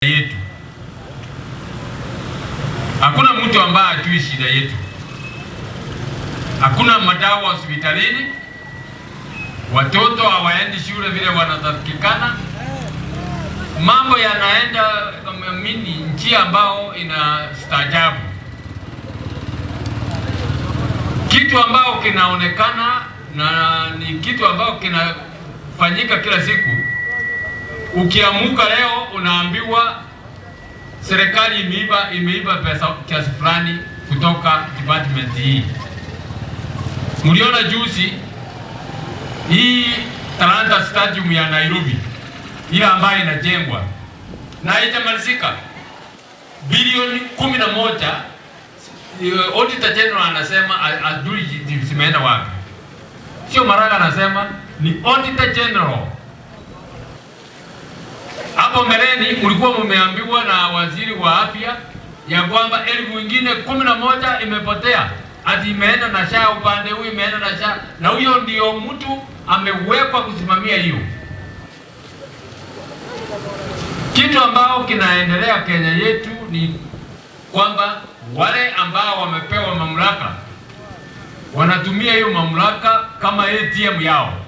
Yetu. Hakuna mtu ambaye ajui shida yetu. Hakuna madawa hospitalini, watoto hawaendi shule vile wanatakikana, mambo yanaenda mini njia ambao inastaajabu, kitu ambao kinaonekana na ni kitu ambao kinafanyika kila siku. Ukiamuka leo unaambiwa serikali imeiba pesa kiasi fulani kutoka department hii. Mliona juzi hii Talanta Stadium ya Nairobi ile ambayo inajengwa na haijamalizika, bilioni 11. Auditor General anasema ajui zimeenda wapi. Sio Maraga anasema, ni Auditor General. Hapo mbeleni mlikuwa mmeambiwa na waziri wa afya ya kwamba 11,000 imepotea, ati imeenda na SHA upande huu, imeenda na SHA, na huyo ndio mtu amewekwa kusimamia hiyo kitu. Ambao kinaendelea Kenya yetu ni kwamba wale ambao wamepewa mamlaka wanatumia hiyo mamlaka kama ATM yao.